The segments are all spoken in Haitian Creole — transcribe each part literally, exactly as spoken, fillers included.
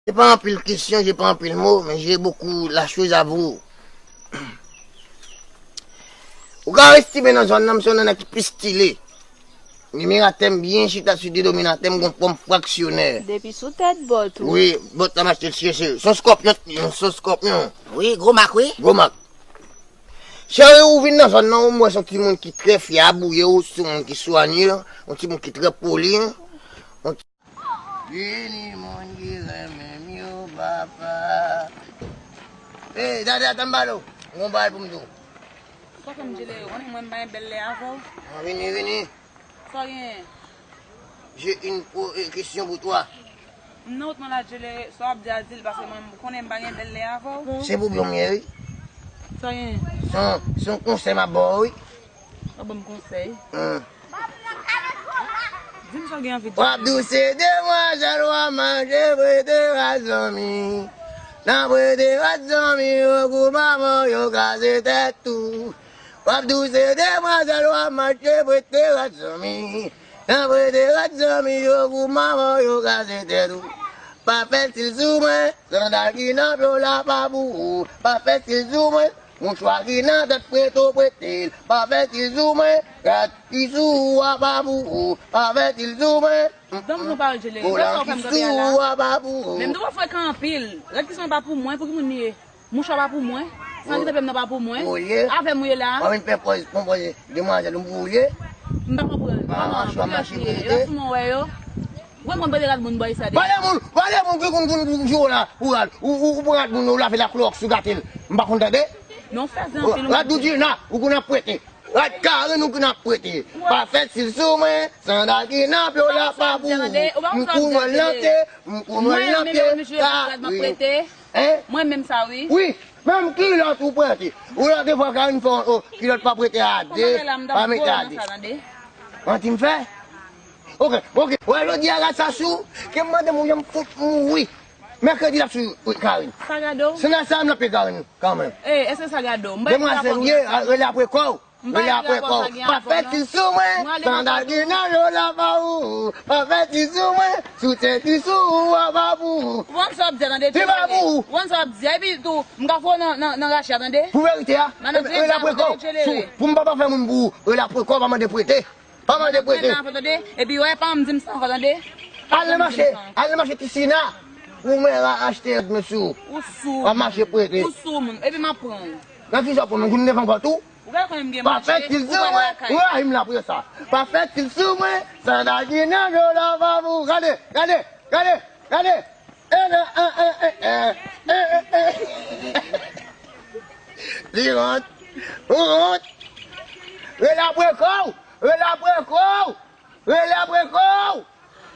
J'ai pas anpil kesyon, j'ai pas anpil mo, men j'ai beaucoup la chose à vous. Ou ka estime nan zòn nan, m se youn nan nèg ki pi stile. Nimeratè m byen chita sou de dominatè m, gon fòm fraksyonè. Depi sou tèt bòt ou. Wi, bòt la m achte l chèche. Se yon skòpyon, se yon skòpyon. Wi, gwo mak, wi. Gwo mak. Cheri, ou vin nan zòn nan, ou m wè se yon timoun ki trè fyab, ou ye, ou se yon moun ki swanye, yon timoun ki trè poli. Vini moun ki renmen m yo, papa. Ey, Dada, tann balo. Gon bagay pou m di w. Sa fè m jele, ou konnen mwen m pa gen bèl lè avè w. An, vini, vini. Sa w genyen? J'ai une po- eh, question pour toi. Non, ou t mwen la jele, sa w ap di a di l, paske mwen m konnen m pa gen bèl lè avè w. Se pou byon m ye, wi. Sa w genyen? Se yon, se yon konsèy m ap ba w, wi. W ap ban m konsèy? Hmm. Di m sa w gen anvi di. W ap di w se demwazèl w ap mache prete rat zanmi. Nan prete rat zanmi, yo goumen avè w, yo kraze tèt ou. W ap di w se demwazèl w ap mache prete rat zanmi. Nan prete rat zanmi, yo goumen avè w, yo kraze tèt ou. Pa fè stil sou mwen, sandal ki nan pye w la pa pou ou. Pa fè stil sou mwen, mouchwa ki nan tèt prete w prete l. Pa fè stil sou mwen, rad ki sou ou a pa pou ou. Pa fè stil sou mwen. Donk nou pa jele. Kolan ki sou ou a pa pou ou. Men m twò frekan anpil. Rad ki sou mwen pa pou mwen, pou ki moun li ye? Mouchwa pa pou mwen. San ki te pè m nan pa pou mwen. Avè m ou ye la. W ap vin fè pòz, pran pòz demwazèl, m pou ou ye. M pa konprann. Kòman, kòman w ap mache prete? Yo sou mwen wè yo. Ou konn prete rad moun bò isi a deja. Pale moun, pale moun ki konn, konn, konn jwe la, ou rad, ou, ou, ou pran rad moun, ou lave l ak klowòks, ou gate l. M pa konn tande. Non, fè zanmi, rad Doudjina, ou konn ap prete. Rad Karin, ou konn ap prete. Pa fè stil sou mwen, sandal ki nan pye w la pa pou ou. M kouwè l nan pye, m kouwè l nan pye, Karin. Hein? Mwen menm sa, wi. Wi, menm kilòt ou prete. Ou lòt fwa Karin fè yon kilòt pa prete a de, pa mete a de. Manti m fè? Ok, ok. Wè jodi a rad sa sou, ke m mande m ou jan m fout mouri. Mèkredi l ap sou Karin. Sa gade w? Sandal sa m nan pye Karin, kanmenm. Ey, èske sa gade w? Demwazèl ou ye, rele apre kò w. Rele apre kò w. Pa fè stil sou mwen, sandal ki nan pye w la pa pou ou. Pa fè stil sou mwen, soutyen ki sou ou a pa pou ou. Ou konn sa w ap di a, tande. Li pa pou ou. Ou konn sa w ap di a, epi tou, m ka fè w nan, nan, nan rache a, tande. Pou verite a, rele apre kò w. Pou m pa, pa fè moun pou ou, rele apre kò w, pa mande prete. Pa mande prete. Epi wè, pa m di m sa ankò, tande. Al nan mache, al nan mache Tisina. Ou mwen ra achte rad mwen sou. Ou sou. W ap mache prete. Ou sou moun. Epi m ap pran w. Nan kisa w pran mwen? Ou konn devan kòt ou? Ou pa konnen m gen manchè, ou pa nan lakay. Ou rayi m la pou sa. Pa fè stil sou mwen, sandal ki nan pye w la pa pou ou. Gade, gade, gade, gade. E, e, e, e, e, e, e, e. Li wont. Ou wont. Rele apre kò w. Rele apre kò w. Rele apre kò w.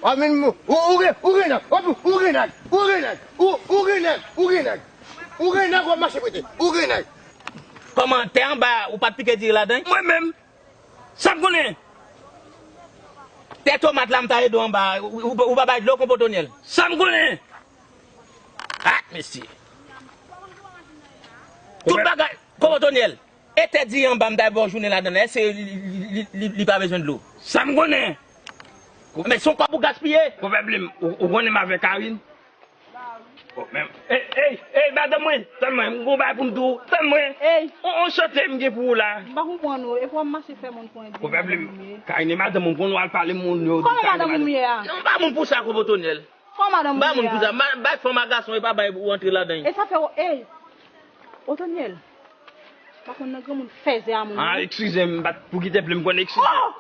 W ap vin, ou, ou gen, ou gen nèg, w ap, ou gen nèg, ou gen nèg, ou, ou gen nèg, ou gen nèg. Ou gen nèg, w ap mache prete. Ou gen nèg. Kòman tè anba, ou pa t pike diri ladan? Mwen menm. Sa m konnen? Tè tomat la m ta ede w anba, ou, ou, ou pa bay dlo, konpotonyèl. Sa m konnen? Ah, mesye. Tout bagay, konpotonyèl. E tè diri anba m ta ba w jounen ladan l, èske li, li, li, li, li pa bezwen dlo? Sa m konnen. Men se yon kòb ou gaspiye. Konpè Blim, ou, ou konnen m avèk Karine? Bon, men, ey, ey, ey, madanm mwen, tann mwen, m gon bagay pou m di w, tann mwen. Ey. On, on chante m gen pou ou la. M pa konprann ou, e pou w ap mache fè moun pran di. Konpè Blim, Karine e madanm mwen, m konn w al pale moun yo. Kòman madanm ou m ye a? Non, m pa moun pou sa, konpotonyèl. Kòman madanm ou m ye a? M pa moun pou sa, bay fanm a gason, e pa bay ou antre ladan. E sa fè w, ey. Otonyèl, pa konn nan granmoun fèzè a moun. Ah, eskize m, m pa t pou kite plim konn eskize. Oh!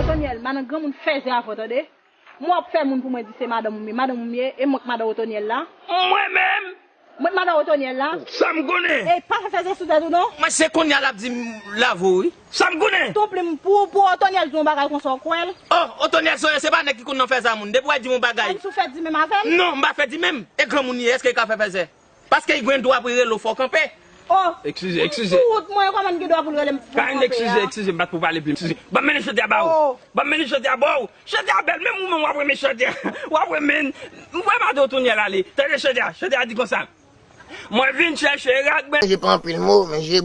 Otonyèl, pa nan granmoun fèzè avè w, tande? Mwen w ap fè moun pou mwen di se madanm ou m ye. Madanm ou m ye, e mwen k madan Otonyèl la. Mwen menm? Mwen te mande Otonyèl la. Sa m konnen. E pa fè fèzè sou tèt ou non. Mwen se kounye a l ap di m lave w wi. Sa m konnen. Tonplim pou pou Otonyèl di yon bagay konsa w kwè l. Oh, Otonyèl se se pa nèg ki konn nan fèzè a moun. Depi w di yon bagay. Ann sou fè di menm avè l. Non, m pa fè di menm. E granmoun li ye, èske li ka fè fèzè? Paske li gen dwa pou li rele w fò kanpe. Oh. Eskize, eskize. Tout mwen kòman gen dwa pou l rele m fò kanpe a? Eskize, eskize, m pa t pou pale pli. Eskize. Ban m mennen chante a ba ou. Oh. Ban m mennen chante a ba ou. Chante a bèl, menm ou menm w ap renmen chante a. W ap renmen. M vrèman te Otonyèl ale. Tande chante a, chante a di konsa. Mwen vin chèche rad mwen. Je pa anpil mo, men je